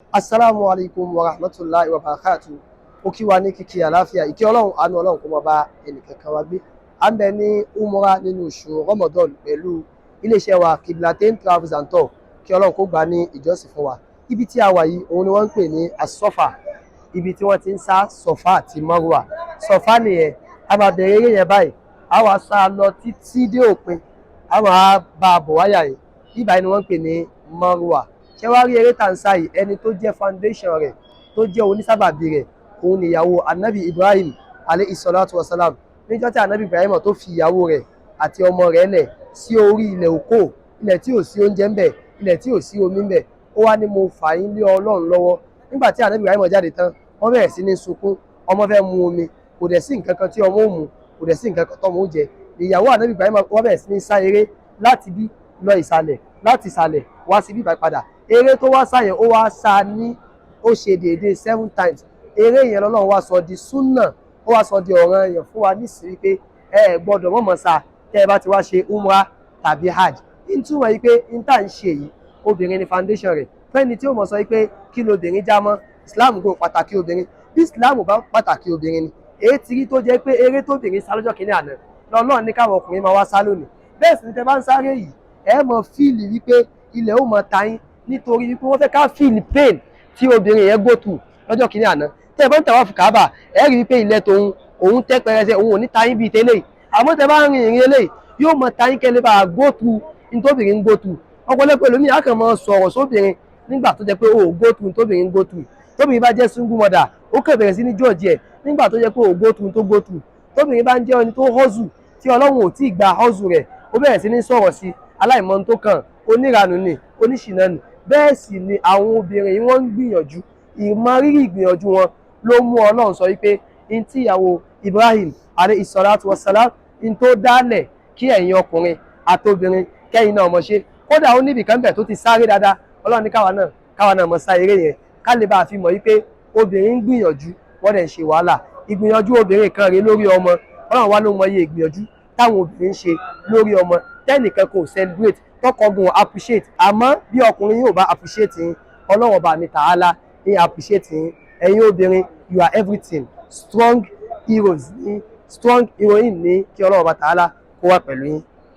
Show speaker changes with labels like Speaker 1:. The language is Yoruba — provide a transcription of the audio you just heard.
Speaker 1: Assalamu alaikum wa rahmatulahi wa barakatu. Ó kí wa ní kíkí àláfíà, ìkí Ọlọ́run, àánú Ọlọ́run kó máa bá ẹnìkankan wa gbé. À ń bẹ ní umra nínú oṣù Ramadan pẹ̀lú iléeṣẹ́ wa Qiblatain Travels and Tour. Kí Ọlọ́run kó gbà ní ìjọsìn fún wa. Ibi tí a wà yìí, òun ni wọ́n ń pè ní Asọ́fà, ibi tí wọ́n ti ń sá Sọ̀fà àti Marwa. Sọ̀fà nìyẹn. A máa bẹ̀rẹ̀ eré yẹn báyìí, a wá sá lọ títí dé òpin, a máa bá a bọ̀ wáyà yìí. Ibà yìí ni wọ́n ń pè ní Marwa. Ṣé wàá rí eré tá à ń sá yìí, ẹni tó jẹ́ foundation rẹ̀, tó jẹ́ onísábàbí rẹ̀, òun ni ìyàwó Anabi Ibrahim alayhi salatu wasalam. Níjọ́ tí Anabi Ibrahim tó fi ìyàwó rẹ̀ àti ọmọ rẹ̀ lẹ̀ sí orí ilẹ̀ òkó, ilẹ̀ tí ò sí oúnjẹ ń bẹ̀, ilẹ̀ tí ò sí omi ń bẹ̀, ó wá ní, "Mo fà yín lé Ọlọ́run lọ́wọ́." Nígbà tí Anabi Ibrahim jáde tán, wọ́n bẹ̀rẹ̀ sí ní sunkún. Ọmọ fẹ́ mu omi, kò dẹ̀ sí nǹkan kan tí ọmọ ò mu, kò dẹ̀ sí nǹkan kan tọ́mọ ó jẹ. Ìyàwó Anabi Ibrahim, wọ́n bẹ̀rẹ̀ sí ní sá eré láti bí lọ ìsàlẹ̀, láti ìsàlẹ̀ wá sí bíbá padà. Eré tó wá sá yẹn, ó wá sá ní ó ṣe déédéé seven times. Eré yẹn lọ́lọ́run wá sọ di súnà, ó wá sọ di ọ̀ràn yẹn fún wa nísìnyí pé ẹ ẹ gbọ́dọ̀ mọ̀mọ́ sá tẹ́ ẹ bá ti wá ṣe umrah tàbí hajj. Ìtumọ̀ yìí pé n tá à ń ṣe yìí, obìnrin ni foundation rẹ̀. Fẹ́ni tí ó mọ̀ sọ yìí pé kí lobìnrin já mọ́, Islam kò pàtàkì obìnrin. Bí Islam bá pàtàkì obìnrin ni, èyí ti rí tó jẹ́ pé eré tóbìnrin sá lọ́jọ́ kìíní àná lọ́lọ́run ní káwọn ọkùnrin máa wá sá lónìí. Bẹ́ẹ̀ sì ni tẹ́ bá ń sáré yìí, ẹ mọ̀ feel wípé ilẹ̀ ó mọ̀ ta yín, nítorí wípé wọ́n fẹ́ ká feel pain tí obìnrin yẹn go through lọ́jọ́ kìíní àná. Tẹ́ ẹ bá ń tàwáfù Káàbà, ẹ rí wípé ilẹ̀ tòun òun tẹ́ pẹrẹsẹ, òun ò ní ta yín bíi tẹ́lẹ̀. Àmọ́ tẹ́ bá ń rin ìrìn eléyìí, yóò mọ̀ ta yín kẹ́lẹ́ bá go through ntóbìnrin ń go through. Ọ̀pọ̀lọpọ̀ ẹlòmíì á kàn mọ́ sọ̀rọ̀ sóbìnrin nígbà tó jẹ́ pé ó go through ntóbìnrin ń go through. Tóbìnrin bá jẹ́ single mother, ó kàn bẹ̀rẹ̀ sí ní judge ẹ̀ nígbà tó jẹ́ pé ó go through tó go through. Tóbìnrin bá ń jẹ́ ẹni tó hustle, tí Ọlọ́run ò tí ì gba hustle rẹ̀, ó bẹ̀rẹ̀ sí ní sọ̀rọ̀ sí aláìmọ̀ tó kàn, oníranù ni, oníṣìnà ni. Bẹ́ẹ̀ sì ni àwọn obìnrin yìí, wọ́n ń gbìyànjú. Ìmọrírì ìgbìyànjú wọn ló mú Ọlọ́run sọ wípé n tí ìyàwó Ibrahim alayhi salatu wassalam n tó dálẹ̀, kí ẹ̀yin ọkùnrin àtobìnrin kẹ́yìn náà mọ̀ ṣe. Kódà ó níbì kan bẹ̀ tó ti sáré dáadáa, Ọlọ́run ní káwa náà mọ̀ sá eré yẹn, ká lè bá a fi mọ̀ wípé obìnrin ń gbìyànjú, wọ́n dẹ̀ ń ṣe wàhálà. Ìgbìyànjú obìnrin kan rèé lórí ọmọ. Ọlọ́run wá ló mọ iye ìgbìyànjú táwọn obìnrin ń ṣe lórí ọmọ tẹ́nìkan kò celebrate, tọkọgùn appreciate. Àmọ́ bí ọkùnrin yóò bá appreciate yín, Ọlọ́run ọba mi tààlà ní appreciate yín. Ẹ̀yin obìnrin, you are everything. Strong heroes ní, strong heroine ní. Kí Ọlọ́run ọba tààlà kó wà pẹ̀lú yín.